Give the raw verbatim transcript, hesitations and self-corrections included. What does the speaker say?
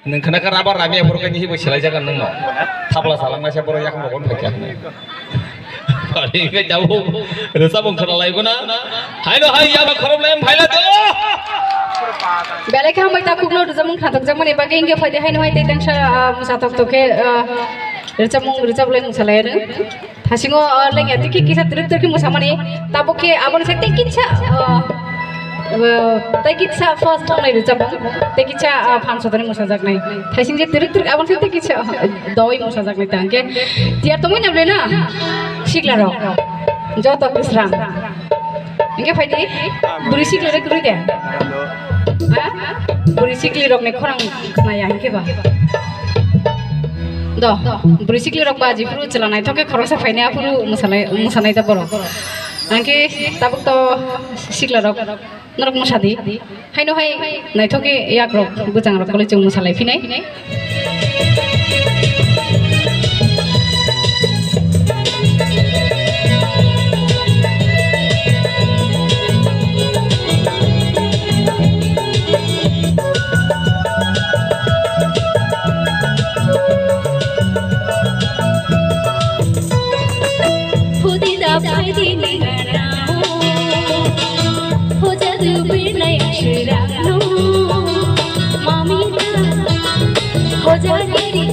Nwng khna kha rubber ramya phuru khe nihibwi selai jagan nwngno. Thapla salangnaisa borok yakung rokon phaikha hwnwi. Ari khe jabo rwchapmung khna laigwna. Haino hai yaba khorok lai phaila do. Belai khe hambai takhukno rwchapmung khnathokjakmani bagwi hwnkhe phaidi haino hai tei tengsa, ah, mwsa toktok khe, ah, rwchapmung rwchaplai mwsa lai ano. Thasingo, ah, lengya tei khe kisa twrwk twrwk khe mwsamani, tabuk khe aboni se tei kisa, ah, ah, tei kisa first wngnai rwchapmung, tei kisa, ah, phan sotani mwsajaknai. Thaising je twrwk twrwk aboni se tei kisa, ah, doi mwsajaknai ta hwnkhe tiyar tongwi na ble na sikla rok joto kwsrang. Hwnkhe phaidi bwrwi sikla rok kwrwi de. Ha? Bwrwi sikli rokni khorang khnaya hwnkhe ba. Do, bwrwi sikli rok ba jiphuru chwla naithok khe khoroksa phainai aphuru mwsalai, mwsanai da borok. Hwnkhe tabuk to sikla rok norok mwsadi. Haino hai naithok khe yak rok bwchang rok kwlwi chwng mwsalai phinai. Pudi da phaidi ningana, hoja du birnai shirano, mamita, hoja giri